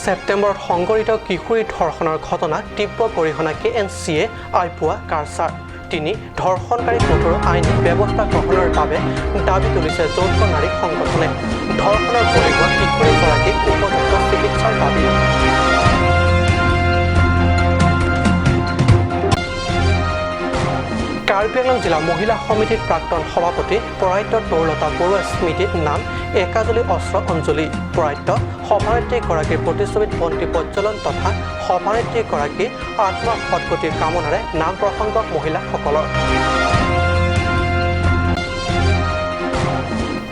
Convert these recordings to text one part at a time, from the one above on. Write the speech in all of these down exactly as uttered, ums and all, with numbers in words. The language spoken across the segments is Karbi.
ছেপ্টেম্বৰত সংঘটিত কিশোৰী ধৰ্ষণৰ ঘটনাক তীব্ৰ গৰিহণা কে এন চি এ আইপুৱা কাৰ্চাৰ। তিনি, ধৰ্ষণকাৰী কঠোৰ আইনী ব্যৱস্থা গ্ৰহণৰ বাবে দাবী তুলিছে যৌথ নাৰী সংগঠনে। ধৰ্ষণৰ বলি হোৱা কিশোৰীগৰাকীক উপযুক্ত চিকিৎসাৰ দাবী। কাৰ্বি আংলং জিলা মহিলা সমিতিৰ প্ৰাক্তন সভাপতি প্ৰয়াত তৰুলতা বৰুৱাৰ স্মৃতিত নাম একাজলি অস্ত্ৰ অঞ্জলি। প্ৰয়াত সভানেত্ৰীগৰাকীৰ প্ৰতিচ্ছবিত বন্তি প্ৰজ্বলন তথা সভানেত্ৰীগৰাকীৰ আত্মাৰ সদগতিৰ কামনাৰে নাম প্ৰসংগ মহিলাসকলৰ।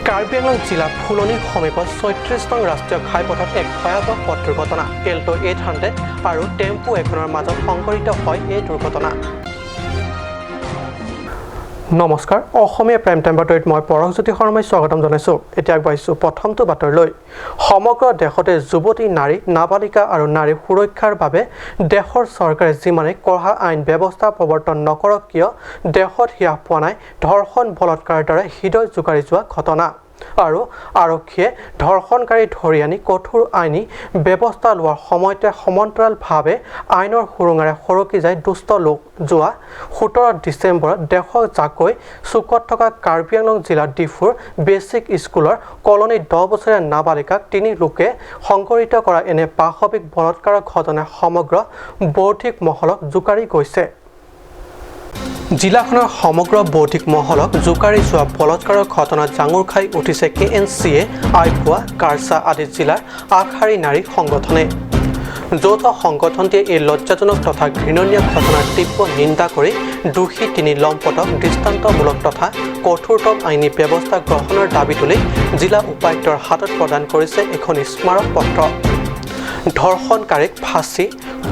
কাৰ্বি আংলং জিলা ফুলনিৰ সমীপত ছয়ত্ৰিশ নং ৰাষ্ট্ৰীয় ঘাইপথত এক ভয়াৱহ পথ দুৰ্ঘটনা। এল্টো এইট হাণ্ড্ৰেড আৰু টেম্পু এখনৰ মাজত সংঘটিত হয় এই দুৰ্ঘটনা। নমস্কাৰ, অসমীয়া প্ৰাইম টাইম বাতৰিত মই পৰশজ্যোতি শৰ্মাই স্বাগতম জনাইছো। এতিয়া আগবাঢ়িছো প্ৰথমটো বাতৰিলৈ। সমগ্ৰ দেশতে যুৱতী, নাৰী, নাবালিকা আৰু নাৰী সুৰক্ষাৰ বাবে দেশৰ চৰকাৰে যিমানে কঢ়া আইন ব্যৱস্থা প্ৰৱৰ্তন নকৰক কিয়, দেশত হ্ৰাস পোৱা নাই ধৰ্ষণ, বলৎকাৰৰ দৰে হৃদয় জোকাৰি যোৱা ঘটনা। আৰু আৰক্ষীয়ে ধৰ্ষণকাৰী ধৰি আনি কঠোৰ আইনী ব্যৱস্থা লোৱাৰ সময়তে সমান্তৰালভাৱে আইনৰ সুৰুঙাৰে সৰকি যায় দুষ্ট লোক। যোৱা সোতৰ ডিচেম্বৰত দেশৰ জাকৈ চুকত থকা কাৰ্বি আংলং জিলাৰ ডিফুৰ বেচিক স্কুলৰ কলনীত দহ বছৰীয়া নাবালিকাক তিনি লোকে সংঘটিত কৰা এনে পাশৱিক বলৎকাৰৰ ঘটনাই সমগ্ৰ বৌদ্ধিক মহলক জোকাৰি গৈছে। জিলাখনৰ সমগ্ৰ বৌদ্ধিক মহলক জোকাৰি যোৱা বলৎকাৰৰ ঘটনাত জাঙুৰ খাই উঠিছে কে এন চি এ, আইপুৱা, কাৰ্চা আদি জিলাৰ আগশাৰী নাৰী সংগঠনে। যৌথ সংগঠনটিয়ে এই লজ্জাজনক তথা ঘৃণনীয় ঘটনাৰ তীব্ৰ নিন্দা কৰি দোষী তিনি লম্পটক দৃষ্টান্তমূলক তথা কঠোৰতম আইনী ব্যৱস্থা গ্ৰহণৰ দাবী তুলি জিলা উপায়ুক্তৰ হাতত প্ৰদান কৰিছে এখন স্মাৰক পত্ৰ। ধৰ্ষণকাৰীক ফাঁচী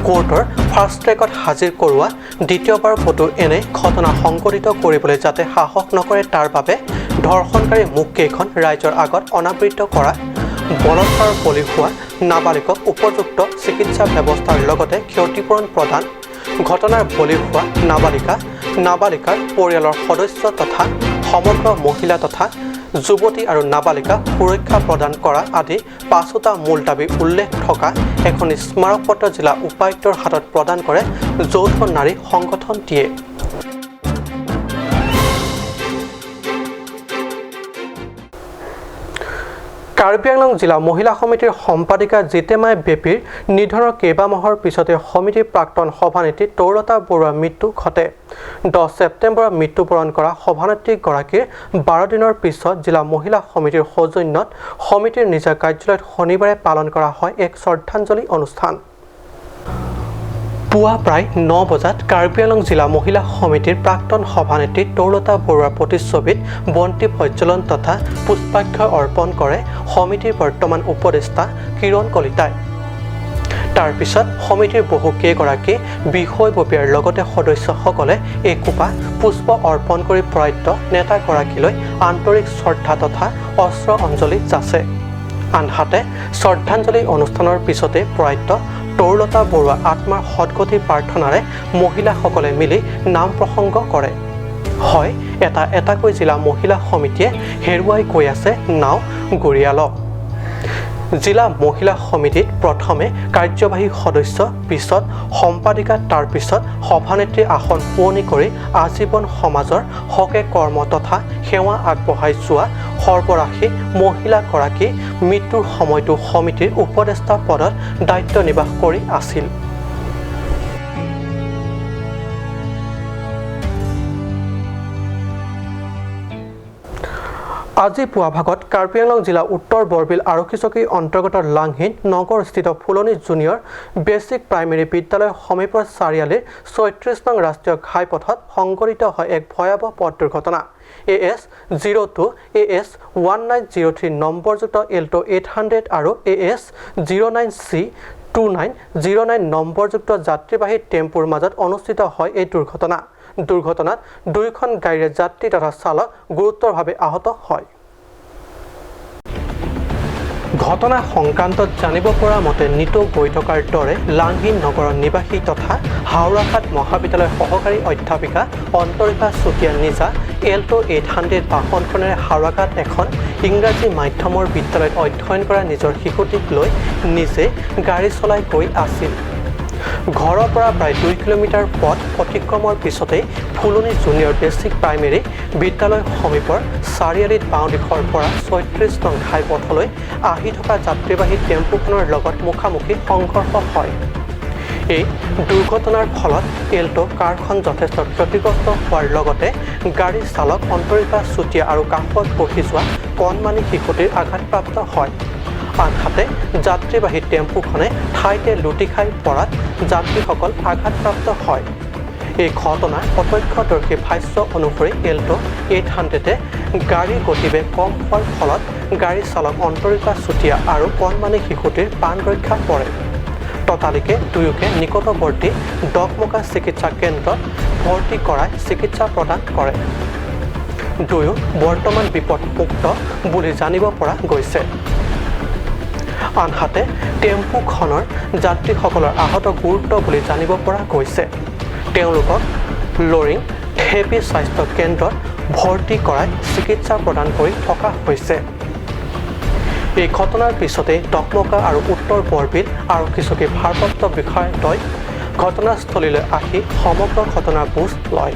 কোৰ্টৰ ফাষ্ট ট্ৰেকত হাজিৰ কৰোৱা, দ্বিতীয়বাৰ ক'তো এনে ঘটনা সংঘটিত কৰিবলৈ যাতে সাহস নকৰে, তাৰ বাবে ধৰ্ষণকাৰী মুখকেইখন ৰাইজৰ আগত অনাবৃত কৰা, বলৎকাৰৰ বলি হোৱা নাবালিকক উপযুক্ত চিকিৎসা ব্যৱস্থাৰ লগতে ক্ষতিপূৰণ প্ৰদান, ঘটনাৰ বলি হোৱা নাবালিকা, নাবালিকাৰ পৰিয়ালৰ সদস্য তথা সমগ্ৰ মহিলা তথা যুৱতী আৰু নাবালিকা সুৰক্ষা প্ৰদান কৰা আদি পাঁচোটা মূল দাবী উল্লেখ থকা এখন স্মাৰক পত্ৰ জিলা উপায়ুক্তৰ হাতত প্ৰদান কৰে যৌথ নাৰী সংগঠনটিয়ে। কাৰ্বি আংলং জিলা মহিলা সমিতিৰ সম্পাদিকা জিতেমাই বেপীৰ নিধনৰ কেইবামাহৰ পিছতে সমিতিৰ প্ৰাক্তন সভানেত্ৰী তৰুলতা বৰুৱাৰ মৃত্যু ঘটে। দহ ছেপ্টেম্বৰত মৃত্যুবৰণ কৰা সভানেত্ৰীগৰাকীৰ বাৰ দিনৰ পিছত জিলা মহিলা সমিতিৰ সৌজন্যত সমিতিৰ নিজা কাৰ্যালয়ত শনিবাৰে পালন কৰা হয় এক শ্ৰদ্ধাঞ্জলি অনুষ্ঠান। পুৱা প্ৰায় ন বজাত কাৰ্বি আংলং জিলা মহিলা সমিতিৰ প্ৰাক্তন সভানেত্ৰী তৰুলতা বৰুৱাৰ প্ৰতিচ্ছবিত বন্তি প্ৰজ্বলন তথা পুষ্পাৰ্ঘ্য অৰ্পণ কৰে সমিতিৰ বৰ্তমান উপদেষ্টা কিৰণ কলিতাই। তাৰ পিছত সমিতিৰ বহু কেইগৰাকী বিষয়ববীয়াৰ লগতে সদস্যসকলে একোপা পুষ্প অৰ্পণ কৰি প্ৰয়াত নেতাগৰাকীলৈ আন্তৰিক শ্ৰদ্ধা তথা অস্ত্ৰ অঞ্জলি যাচে। আনহাতে শ্ৰদ্ধাঞ্জলি অনুষ্ঠানৰ পিছতে প্ৰয়াত তৰুলতা বৰুৱা আত্মাৰ সদগতি প্ৰাৰ্থনাৰে মহিলাসকলে মিলি নাম প্ৰসংগ কৰে। হয়, এটা এটাকৈ জিলা মহিলা সমিতিয়ে হেৰুৱাই গৈ আছে নাও গুৰিয়ালক। জিলা মহিলা সমিতিত প্ৰথমে কাৰ্যবাহী সদস্য, পিছত সম্পাদিকা, তাৰ পিছত সভানেত্ৰী আসন পুৰণি কৰি আজীৱন সমাজৰ হকে কৰ্ম তথা সেৱা আগবঢ়াই যোৱা সৰ্বৰাশী মহিলাগৰাকী মৃত্যুৰ সময়তো সমিতিৰ উপদেষ্টা পদত দায়িত্ব নিৰ্বাহ কৰি আছিল। আজি পুৱা ভাগত কাৰ্বি আংলং জিলা উত্তৰ বৰবিল আৰক্ষী চকীৰ অন্তৰ্গত লাংহিন নগৰস্থিত ফুলনি জুনিয়ৰ বেচিক প্ৰাইমেৰী বিদ্যালয় সমীপৰ চাৰিআলিৰ ছয়ত্ৰিশ নং ৰাষ্ট্ৰীয় ঘাইপথত সংঘটিত হয় এক ভয়াৱহ পথ দুৰ্ঘটনা। A S zero' two, A S one nine zero' three নম্বৰযুক্ত এল্টো এইট হাণ্ড্ৰেড আৰু A S zero' nine C two nine zero' nine নম্বৰযুক্ত যাত্ৰীবাহী টেম্পুৰ মাজত অনুষ্ঠিত হয় এই দুৰ্ঘটনা। দুৰ্ঘটনাত দুয়োখন গাড়ীৰে যাত্ৰী তথা চালক গুৰুতৰভাৱে আহত হয়। ঘটনা সংক্ৰান্তত জানিব পৰা মতে, নিতৌ গৈ থকাৰ দৰে লাংহিন নগৰৰ নিবাসী তথা হাওৰাঘাট মহাবিদ্যালয়ৰ সহকাৰী অধ্যাপিকা অন্তৰিকা চুতীয়া নিজা এল্টো এইট হাণ্ড্ৰেড বাহনখনেৰে হাওৰাঘাট এখন ইংৰাজী মাধ্যমৰ বিদ্যালয়ত অধ্যয়ন কৰা নিজৰ শিশুটিক লৈ নিজে গাড়ী চলাই গৈ আছিল। ঘৰৰ পৰা প্ৰায় দুই কিলোমিটাৰ পথ অতিক্ৰমৰ পিছতেই ফুলনি জুনিয়ৰ বেচিক প্ৰাইমেৰী বিদ্যালয় সমীপৰ চাৰিআলিত বাওঁদিশৰ পৰা ছয়ত্ৰিশ নং ঘাইপথলৈ আহি থকা যাত্ৰীবাহী টেম্পুখনৰ লগত মুখামুখি সংঘৰ্ষ হয়। এই দুৰ্ঘটনাৰ ফলত এল্টো কাৰখন যথেষ্ট ক্ষতিগ্ৰস্ত হোৱাৰ লগতে গাড়ী চালক অন্তৰিকা চুতীয়া আৰু কাষত বহি যোৱা কণমানি শিশুটিৰ আঘাতপ্ৰাপ্ত হয়। আনহাতে যাত্ৰীবাহী টেম্পুখনে ঠাইতে লুটি খাই পৰাত যাত্ৰীসকল আঘাতপ্ৰাপ্ত হয়। এই ঘটনাৰ প্ৰত্যক্ষদৰ্শী ভাষ্য অনুসৰি এল্টো এইট হাণ্ড্ৰেডে গাড়ীৰ গতিবেগ কম হোৱাৰ ফলত গাড়ী চালক অন্তৰিকা চুতীয়া আৰু কণমানি শিশুটিৰ প্ৰাণ ৰক্ষা পৰে। ততালিকে দুয়োকে নিকটৱৰ্তী ডকমকা চিকিৎসা কেন্দ্ৰত ভৰ্তি কৰাই চিকিৎসা প্ৰদান কৰে। দুয়ো বৰ্তমান বিপদমুক্ত বুলি জানিব পৰা গৈছে। আনহাতে টেম্পুখনৰ যাত্ৰীসকলৰ আহত গুৰুতৰ বুলি জানিব পৰা গৈছে। তেওঁলোকক লৰিং থেপী স্বাস্থ্য কেন্দ্ৰত ভৰ্তি কৰাই চিকিৎসা প্ৰদান কৰি থকা হৈছে। এই ঘটনাৰ পিছতে ডকমকা আৰু উত্তৰ বৰবিল আৰক্ষী চকীৰ ভাৰপ্ৰাপ্ত বিষয়াদ্বয় ঘটনাস্থলীলৈ আহি সমগ্ৰ ঘটনাৰ বুজ লয়।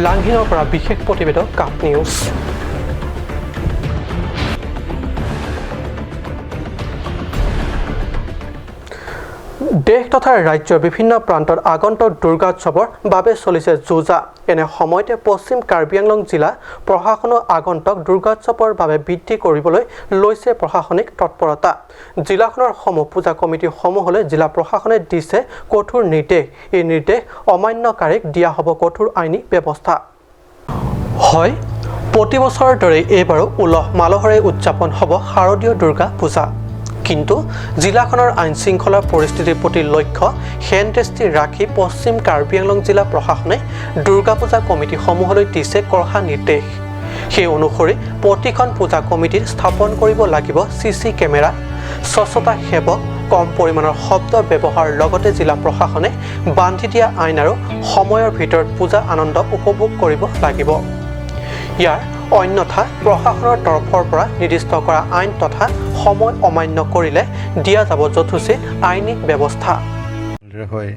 লাংহিনৰ পৰা বিশেষ প্ৰতিবেদক কাপ নিউজ। দেশ তথা ৰাজ্যৰ বিভিন্ন প্ৰান্তত আগন্তুক দুৰ্গা উৎসৱৰ বাবে চলিছে যো-জা। এনে সময়তে পশ্চিম কাৰ্বি আংলং জিলা প্ৰশাসনেও আগন্তুক দুৰ্গা উৎসৱৰ বাবে বৃদ্ধি কৰিবলৈ লৈছে প্ৰশাসনিক তৎপৰতা। জিলাখনৰ সমূহ পূজা কমিটিসমূহলৈ জিলা প্ৰশাসনে দিছে কঠোৰ নিৰ্দেশ। এই নিৰ্দেশ অমান্যকাৰীক দিয়া হ'ব কঠোৰ আইনী ব্যৱস্থা। হয়, প্ৰতি বছৰৰ দৰে এইবাৰো উলহ মালহেৰে উদযাপন হ'ব শাৰদীয় দুৰ্গা পূজা। কিন্তু জিলাখনৰ আইন শৃংখলাৰ পৰিস্থিতিৰ প্ৰতি লক্ষ্য সেন দৃষ্টি ৰাখি পশ্চিম কাৰ্বি আংলং জিলা প্ৰশাসনে দুৰ্গা পূজা কমিটিসমূহলৈ দিছে কঠোৰ নিৰ্দেশ। সেই অনুসৰি প্ৰতিখন পূজা কমিটিত স্থাপন কৰিব লাগিব চি চি কেমেৰা, স্বচ্ছতা সেৱক, কম পৰিমাণৰ শব্দ ব্যৱহাৰ লগতে জিলা প্ৰশাসনে বান্ধি দিয়া আইন আৰু সময়ৰ ভিতৰত পূজা আনন্দ উপভোগ কৰিব লাগিব। ইয়াৰ অন্যথা প্ৰশাসনৰ তৰফৰ পৰা নিৰ্দিষ্ট কৰা আইন তথা সময় অমান্য কৰিলে দিয়া যাব যথোচিত আইনী ব্যৱস্থা। হয়,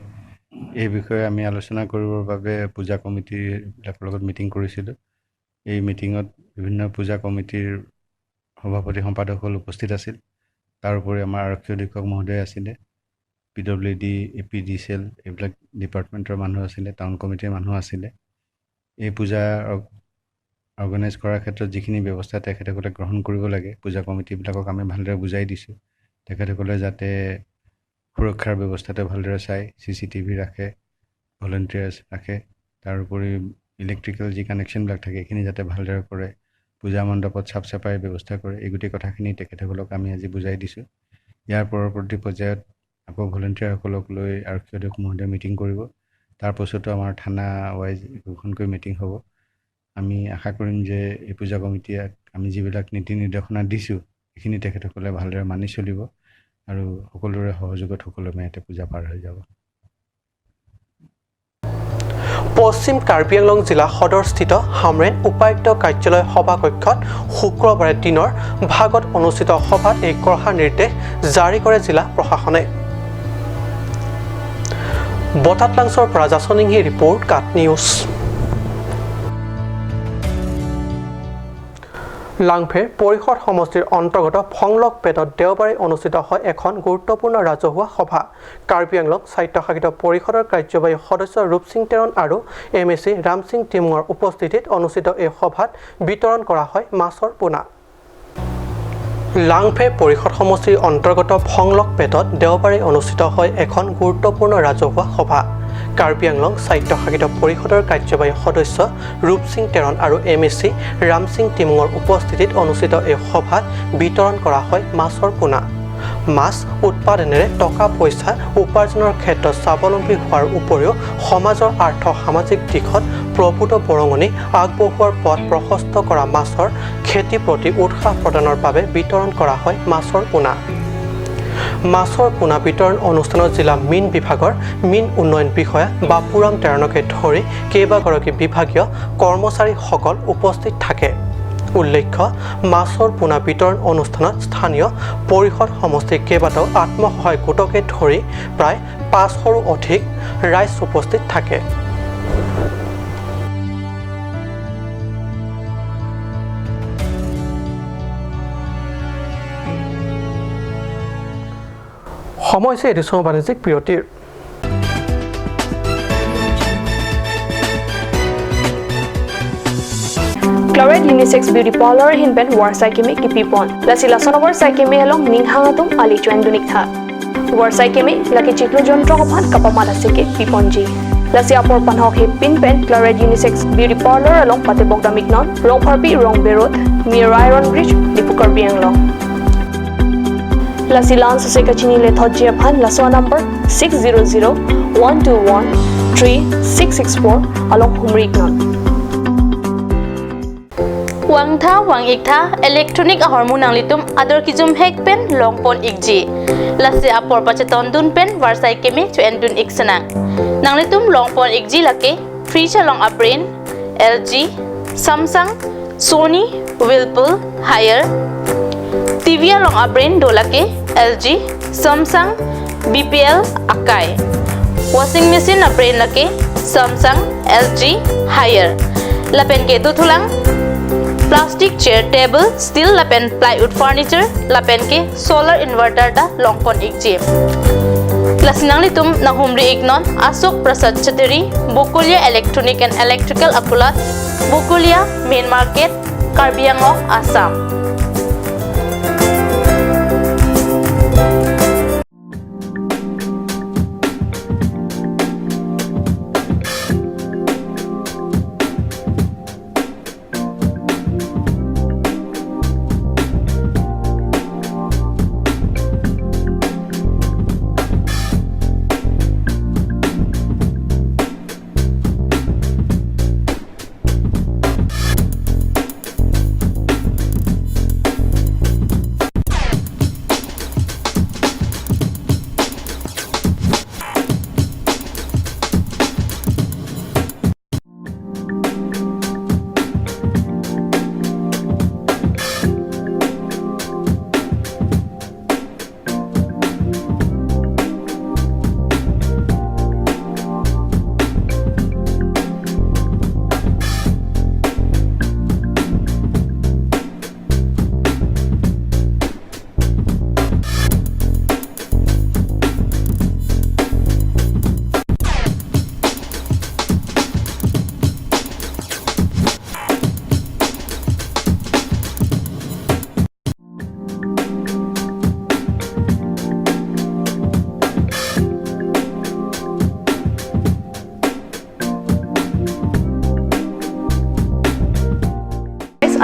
এই বিষয়ে আমি আলোচনা কৰিবৰ বাবে পূজা কমিটিবিলাকৰ লগত মিটিং কৰিছিলোঁ। এই মিটিঙত বিভিন্ন পূজা কমিটিৰ সভাপতি সম্পাদকসকল উপস্থিত আছিল। তাৰ উপৰি আমাৰ আৰক্ষী অধীক্ষক মহোদয় আছিলে, P W D, A P D চেল, এইবিলাক ডিপাৰ্টমেণ্টৰ মানুহ আছিলে, টাউন কমিটিৰ মানুহ আছিলে। এই পূজা অৰ্গ-, অৰ্গেনাইজ কৰাৰ ক্ষেত্ৰত যিখিনি ব্যৱস্থা তেখেতসকলে গ্ৰহণ কৰিব লাগে, পূজা কমিটিবিলাকক আমি ভালদৰে বুজাই দিছোঁ। তেখেতসকলে যাতে সুৰক্ষাৰ ব্যৱস্থাটো ভালদৰে চায়, চি চি টি ভি ৰাখে, ভলেণ্টিয়াৰ্ছ ৰাখে, তাৰ উপৰি ইলেক্ট্ৰিকেল যি কানেকশ্যনবিলাক থাকে, এইখিনি যাতে ভালদৰে কৰে, পূজা মণ্ডপত চাফ চাফাইৰ ব্যৱস্থা কৰে, এই গোটেই কথাখিনি তেখেতসকলক আমি আজি বুজাই দিছোঁ। ইয়াৰ পৰৱৰ্তী পৰ্যায়ত আকৌ ভলেণ্টিয়াৰসকলক লৈ আৰক্ষী অধীক্ষক মহোদয়ে মিটিং কৰিব। তাৰ পাছতো আমাৰ থানা ৱাইজ একোখনকৈ মিটিং হ'ব। আমি আশা কৰিম যে এই পূজা কমিটিয়ে আমি যিবিলাক নীতি নিৰ্দেশনা দিছোঁ, এইখিনি তেখেতসকলে ভালদৰে মানি চলিব আৰু সকলোৰে সহযোগত সুকলমে ইয়াতে পূজা পাৰ হৈ যাব। পশ্চিম কাৰ্বি আংলং জিলা সদৰস্থিত হামৰেণ উপায়ুক্ত কাৰ্যালয় সভাকক্ষত শুক্ৰবাৰে দিনৰ ভাগত অনুষ্ঠিত সভাত এই কঠোৰ নিৰ্দেশ জাৰি কৰে জিলা প্ৰশাসনে। বটাতলাংচৰ পৰা জাছনিংহি ৰিপৰ্ট, কাট নিউজ। লাংফেৰ পৰিষদ সমষ্টিৰ অন্তৰ্গত ফংলকপেটত দেওবাৰে অনুষ্ঠিত হয় এখন গুৰুত্বপূৰ্ণ ৰাজহুৱা সভা। কাৰ্বি আংলং স্বায়ত্তশাসিত পৰিষদৰ কাৰ্যবাহী সদস্য ৰূপসিং তেৰণ আৰু এম এ চি ৰামসিং টিমুঙৰ উপস্থিতিত অনুষ্ঠিত এই সভাত বিতৰণ কৰা হয় মাছৰ পোনা। লাংফে পৰিষদ সমষ্টিৰ অন্তৰ্গত ফংলকপেটত দেওবাৰে অনুষ্ঠিত হয় এখন গুৰুত্বপূৰ্ণ ৰাজহুৱা সভা। কাৰ্বি আংলং স্বায়ত্তশাসিত পৰিষদৰ কাৰ্যবাহী সদস্য ৰূপসিং তেৰণ আৰু এম এ চি ৰামসিং টিমুঙৰ উপস্থিতিত অনুষ্ঠিত এই সভাত বিতৰণ কৰা হয় মাছৰ পোনা। মাছ উৎপাদনেৰে টকা পইচা উপাৰ্জনৰ ক্ষেত্ৰত স্বাৱলম্বী হোৱাৰ উপৰিও সমাজৰ আৰ্থ সামাজিক দিশত প্ৰভূত বৰঙণি আগবঢ়োৱাৰ পথ প্ৰশস্ত কৰা মাছৰ খেতিৰ প্ৰতি উৎসাহ প্ৰদানৰ বাবে বিতৰণ কৰা হয় মাছৰ পোনা। মাছৰ পোনা বিতৰণ অনুষ্ঠানত জিলা মীন বিভাগৰ মীন উন্নয়ন বিষয়া বাপুৰাম তেৰণকে ধৰি কেইবাগৰাকী বিভাগীয় কৰ্মচাৰীসকল উপস্থিত থাকে। উল্লেখ্য, মাছৰ পোনা বিতৰণ অনুষ্ঠানত স্থানীয় পৰিষদ সমষ্টিৰ কেইবাটাও আত্মসহায়ক গোটকে ধৰি প্ৰায় পাঁচশৰো অধিক ৰাইজ উপস্থিত থাকে। সময় হৈছে এটি সময় বাণিজ্যিক বিৰতিৰ। Claret Unisex Beauty Parlour ahin pen varsai keme kepipon. Lasi lason avarsai keme along ning hang atum ali cho-en dun-ik tha. Varsai keme lake chiklo jontro aphan kapamat ase kepiponji. Lasi apor panhok hepin pen Claret Unisex Beauty Parlour along patebok dam-iknon, Rongpharpi Rongbe Road, near Iron Bridge, Diphu, Karbi Anglong. Lasi la-an sose kachinine thotji aphan laso number six zero zero one two one three six six four along humri-iknon. Vangtha vang-iktha electronic ahormu nanglitum ador kejum hek pen longpon-ikji. Lasi apor pachetondun pen varsai keme cho-en dun-ik sinang. Nanglitum longpon-ikji lake fridge along a-brand L G, Samsung, Sony, Whirlpool, Haier. T V along a-brand do lake L G, Samsung, B P L, Akai. Washing machine a-brand lake Samsung, L G, Haier. Lapen ke dothulang plastic chair, table, steel lapen plywood furniture, lapen ke solar inverter ta longpon-ikji. Lasi nanglitum nanghumri-iknon Ashok Prasad Chattery, Bokolia Electronic and Electrical Akulat, Bokolia Main Market, Karbi Anglong, Assam.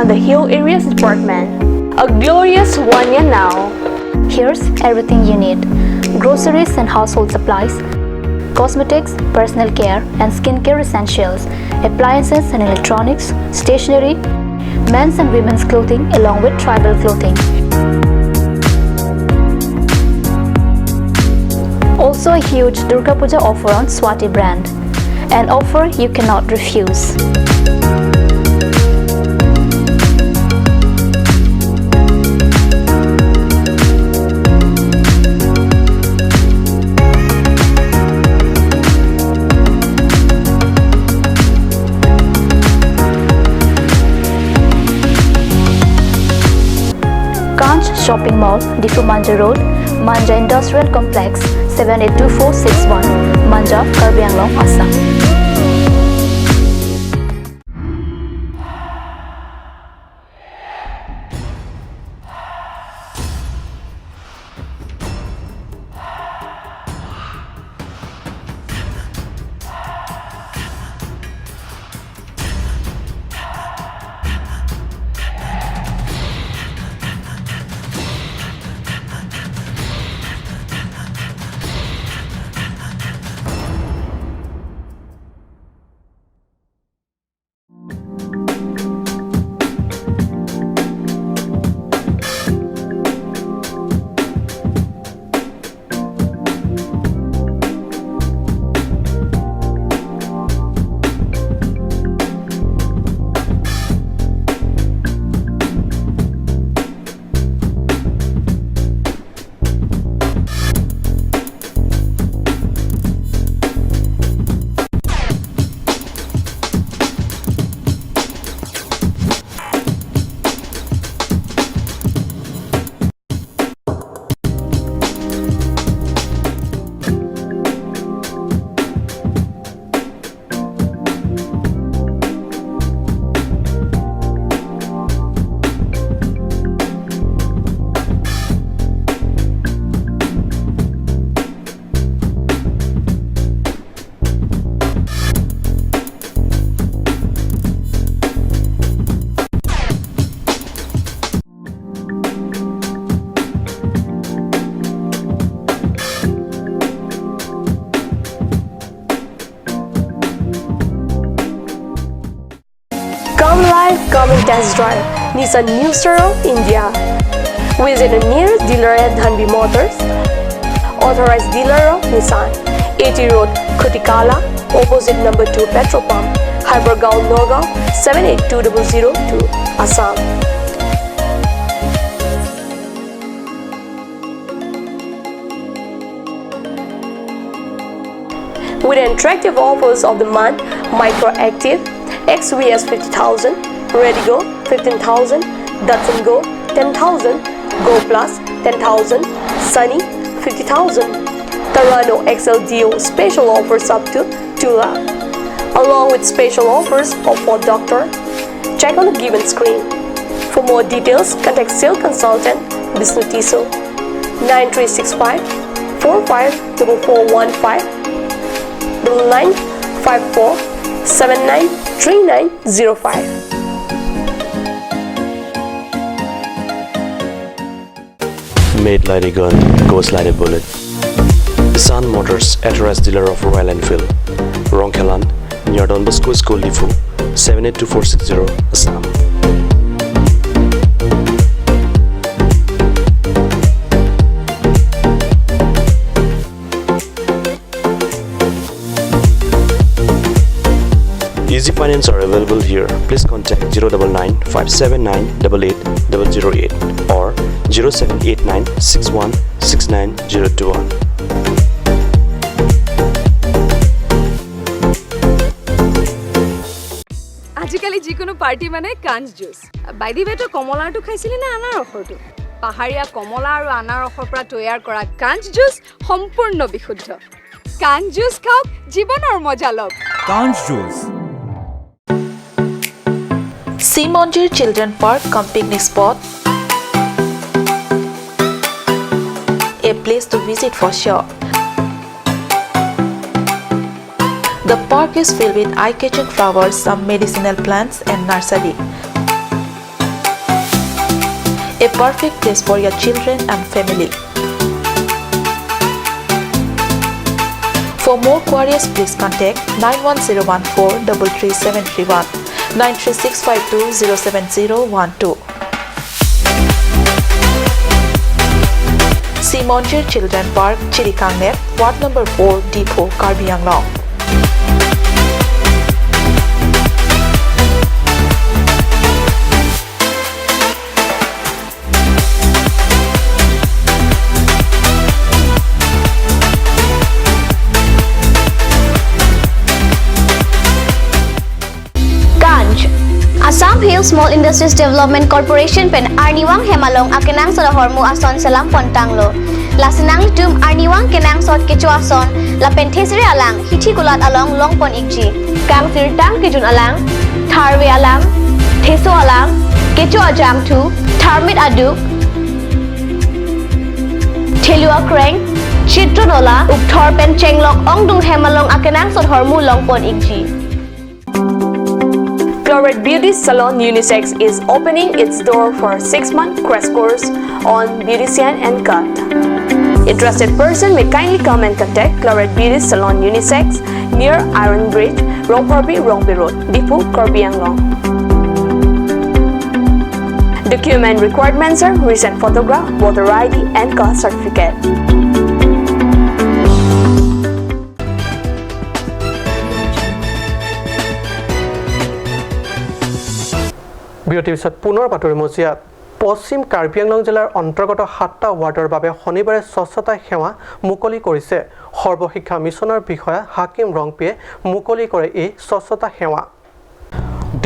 On the Hill Areas Department. A glorious one year now. Here's everything you need: groceries and household supplies, cosmetics, personal care and skincare essentials, appliances and electronics, stationery, men's and women's clothing, along with tribal clothing. Also a huge Durga Puja offer on Swati brand. An offer you cannot refuse. Kanch Shopping Mall, Diphu Manja Road, Manja Industrial Complex, seven eight two four six one, Manja, Karbi Anglong, Assam. Come and test drive Nissan New Star of India. Visit a nearest dealer at Dhanvi Motors, authorized dealer of Nissan, A T Road, Khutikala, opposite number two petrol pump, Hypergaon, Nagaon, seven eight two double zero two, Assam. With attractive offers of the month, Micra Active, X V S fifty thousand, Redi-GO fifteen thousand, Datsun Go ten thousand, Go Plus ten thousand, Sunny fifty thousand, Terrano X L D O special offers up to two lakh, along with special offers of Ford Doctor. Check on the given screen. For more details, contact sales consultant Bishnu Tisso, nine three six five four five double four one five, double nine five four seven nine three nine zero five. Made like a gun, goes like a bullet. Sun Motors, authorized dealer of Royal Enfield, Rongkhelan, near Don Bosco School, Diphu, seven eight two four six zero, Assam. Easy Finance are available here. Please contact zero double nine five seven nine double eight double zero eight or zero seven eight nine six one six nine zero two one. আজিকালি যিকোনো পাৰ্টি মানে কাঞ্চ juice. By the ৱে, তই কমলাৰটো খাইছিলি নে আনাৰসৰটো? পাহাৰীয়া কমলা আৰু আনাৰসৰ পৰা তৈয়াৰ কৰা কাঞ্চ জুচ সম্পূৰ্ণ বিশুদ্ধ। কাঞ্চ জুচ খাওক, জীৱনৰ মজা লওক। Kanch Juice. Simonjir Children Park cum picnic spot. A place to visit for sure. The park is filled with eye-catching flowers, some medicinal plants and nursery. A perfect place for your children and family. For more queries, please contact nine one zero one four double three seven three one, nine three six five two zero seven zero one two. Simonjir Children Park, Chirikangnep, Ward number four, Diphu, Karbi Anglong. Kanch. Assam Hill Small Industries Development Corporation pen arnivang hem along akenangsot ahormu ason selam pontanglo. Lasi nanglitum arnivang kenangsot kecho ason lapen thesere alang hithi kulat along longpon ikji. Kangsirtang kejun alang, tharve alang, theso alang, kecho ajangthu, tharmit aduk, thelu akreng, chitron ola, ukthor pen chenglok ongdung hem along akenangsot ahormu longpon ikji. Cloret Beauty Salon Unisex is opening its door for six-month crash course on beautician and cut. Interested person may kindly come and contact Cloret Beauty Salon Unisex near Iron Bridge, Ropharbi, Rongpi Road, Diphu, Karbi Anglong. Document requirements are recent photograph, voter I D and caste certificate. বিৰতিৰ পিছত পুনৰ বাতৰি মজিয়াত। পশ্চিম কাৰ্বি আংলং জিলাৰ অন্তৰ্গত সাতটা ৱাৰ্ডৰ বাবে শনিবাৰে স্বচ্ছতা সেৱা মুকলি কৰিছে সৰ্বশিক্ষা মিছনৰ বিষয়া হাকিম ৰংপিয়ে মুকলি কৰে এই স্বচ্ছতা সেৱা।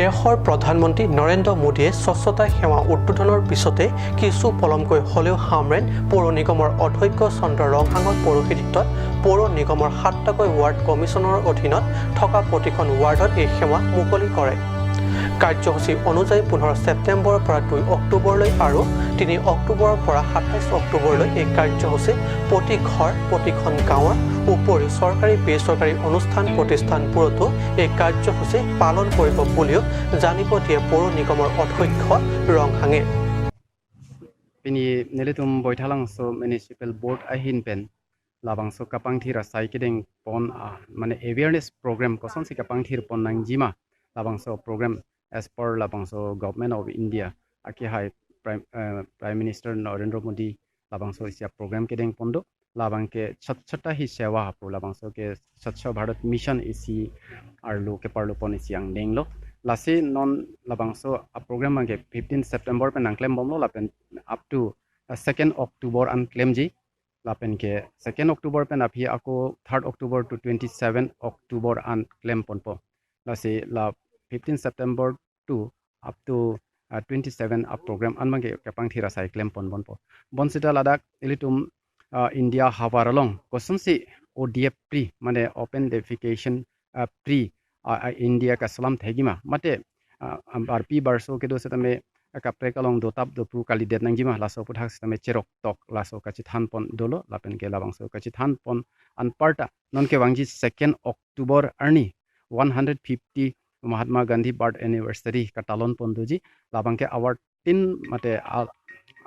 দেশৰ প্ৰধানমন্ত্ৰী নৰেন্দ্ৰ মোদীয়ে স্বচ্ছতা সেৱা উদ্বোধনৰ পিছতে কিছু পলমকৈ হ'লেও হামৰেণ পৌৰ নিগমৰ অধ্যক্ষ চন্দ্ৰ ৰংহাঙৰ পৌৰোহিত্যত পৌৰ নিগমৰ সাতটাকৈ ৱাৰ্ড কমিছনৰ অধীনত থকা প্ৰতিখন ৱাৰ্ডত এই সেৱা মুকলি কৰে। কাৰ্যসূচী অনুযায়ী পোন্ধৰ ছেপ্টেম্বৰৰ পৰা দুই অক্টোবৰলৈ আৰু তিনি অক্টোবৰৰ পৰা সাতাইছ অক্টোবৰলৈ এই কাৰ্যসূচী প্ৰতি ঘৰ, প্ৰতিখন গাঁৱৰ উপৰি চৰকাৰী বেচৰকাৰী অনুষ্ঠান প্ৰতিষ্ঠানবোৰতো এই কাৰ্যসূচী পালন কৰিব বুলিও জানিব দিয়ে পৌৰ নিগমৰ অধ্যক্ষ ৰংহাঙে। Pini nelitum Boithalangso Municipal Board ahin pen labangso kapangthir asai kedeng pon a, mane awareness program kosonsi kapangthir pon nangjima labangso program as per labangso Government of India, akehai Prime, eh, Prime Minister Narendra Modi labangso isi a-program kedeng pon do, labang ke Swachhata Hi Seva pu, labangso ke Swachh Bharat Mission isi arlo keparlo pon isi angdeng lo. Lasi non labangso a-program abang ke fifteen September pen nangklem bomlo lapen up to, uh, second October an klemji. Lapen ke second October pen aphi ako third October to twenty-seven October an klem ponpo. Lasi la fifteen September to up to, uh, twenty-seven a-program an abang ke kepangthir asai klem pon bompo. Bonsita ladak ilitum, uh, India havar along kosonsi O D F free, mane open defecation, uh, free, uh, uh, India kaselam thekji ma, mate, uh, um, barpi barso kedo setame, uh, kaprek along dotap dopu kalidet nangji ma, laso aphuthak setame cheroktok laso kachethan pon dolo, lapen ke labangso kachethan pon anparta non kevangji second October arni one hundred fifty Mahatma Gandhi birth anniversary katalon pon doji, labang ke awartin mate a,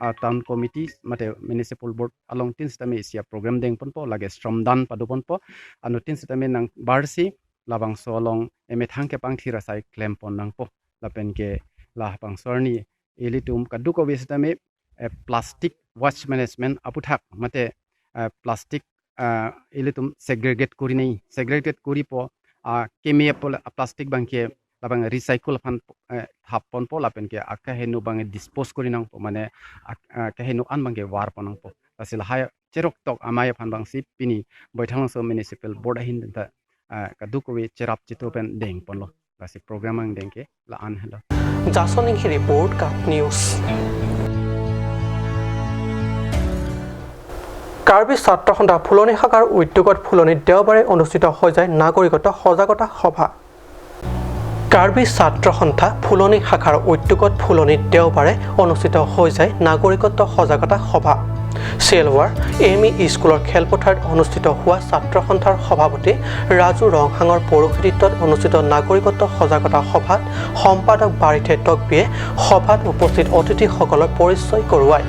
a town committee mate municipal board along tin setame isi a-program deng ponpo, lake shramdan pado ponpo, anuttin setame nangbarsi labangso along emethang kepangthir asai klem pon nangpo. Lapen ke labangso arni ilitum kadokave setame, eh, plastic waste management aphuthak mate, eh, plastic, ah, ilitum segregate kori nangji, segregate koripo, ah, keme apol a-plastic abang ke labang recycle aphan, eh, thap ponpo lapen ke akeheno abang dispose kori nangpo, mane ak-, ah, keheno an abang ke var pon nangpo. Lasi lahai cheroktok amei aphan abangsi pini Baithalangso Municipal Board ahin ta, ah, kadokave cherap chito pen deng ponlo. Lasi program angdeng ke la-an helo. Jason Inghi report, Cup News. Karbi ছাত্ৰ সন্থা ফুলনি শাখাৰ উদ্যোগত ফুলনিত দেওবাৰে অনুষ্ঠিত হৈ যায় নাগৰিকত্ব সজাগতা সভা। কাৰ্বি ছাত্ৰ সন্থা ফুলনি শাখাৰ উদ্যোগত ফুলনিত দেওবাৰে অনুষ্ঠিত হৈ যায় নাগৰিকত্ব সজাগতা সভা। চেলৱাৰ এম ই স্কুলৰ খেলপথাৰত অনুষ্ঠিত হোৱা ছাত্ৰ সন্থাৰ সভাপতি ৰাজু ৰংহাঙৰ পৌৰোহিত্যত অনুষ্ঠিত নাগৰিকত্ব সজাগতা সভাত সম্পাদক বাৰিথে তকবিয়ে সভাত উপস্থিত অতিথিসকলৰ পৰিচয় কৰোৱায়।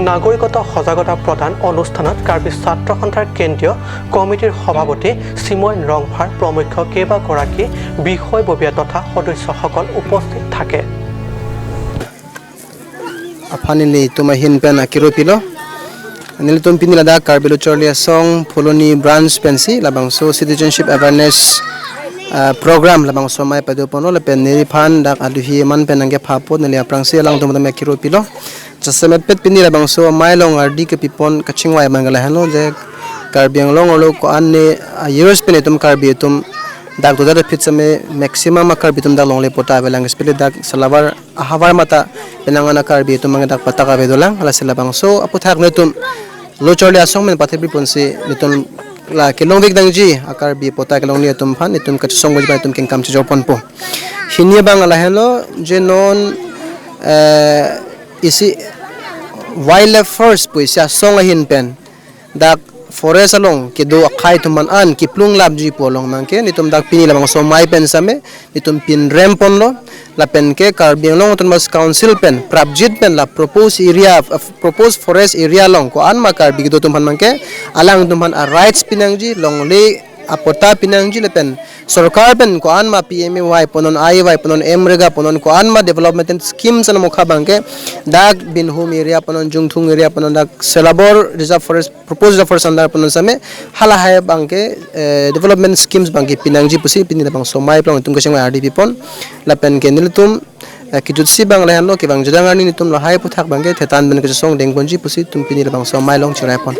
নাগৰিকত্ব সজাগতা প্ৰদান অনুষ্ঠানত কাৰ্বি ছাত্ৰ সন্থাৰ কেন্দ্ৰীয় কমিটিৰ সভাপতি চিময় ৰংফাৰ প্ৰমুখ্য কেইবাগৰাকী বিষয়ববীয়া তথা সদস্যসকল উপস্থিত থাকে। Aphan nelitum ahin pen akiro pilo. Nelitum pini ladak Karbi Lo Charli Asong Phuloni Branch pensi labangso citizenship awareness, ah, program labangso amei pado ponlo lapen neliphan dak aluhi man pen nangkepha apot neli aphrangsi alangtum akiro pilo. Jasemet pet pini labangso amei along ardi kepi pon kachingvai abang ke lahenlo je Karbi Anglong arlo ko-an ne, ah, years pen itum Karbi atum dak doda da phit same maximum a-Karbi atum dak longle patta avelang, especially dak Salavar ahavar mata penang an a-Karbi atum abang dak patta ave dolang. Lasi labangso aphuthak netum Lo Charli Asong pen pathipri ponsi netum la kelongvek nangji a-Karbi patta kelongni atum aphan netum kachesong bojba netum kengkam chejor ponpo. Hini abang lahenlo je non, eh, isi Wildlife First pu isi asong ahin pen dak forest along kedo akhei atum aphan an kiplung lapji pu along abang ke netum dak pini labangso amei pen same netum pinrem ponlo lapen ke Karbi Anglong Autonomous Council pen prapjit pen la proposed area, uh, proposed forest area along ko-an ma Karbi kedo atum aphan abang ke alangtum aphan a-rights pinangji, longle apatta pinangji lapen sorkar pen ko-an ma P M A Y punon, A A Y punon, MGNREGA punon, ko-an ma development schemes anamokha abang ke dak Binhum area punon, Jungthung area punon, dak Selabor Reserve Forest, proposed Reserve Forest under punon same halahai abang ke, eh, development schemes abang ke pinangji pusi pini labangso amei along netum kachingvai ardi pipon lapen ke nelitum, eh, kejutsi abang lahenlo, kevang jedang arni netum lahai aphuthak abang ke thetan pen kachesong dengponji pusi netum pini labangso amei along chirai pon.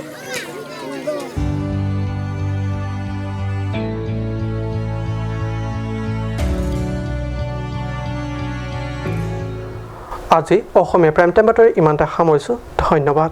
আজি Asamiya prime time বাতৰি ইমানতে সামৰিছোঁ। ধন্যবাদ।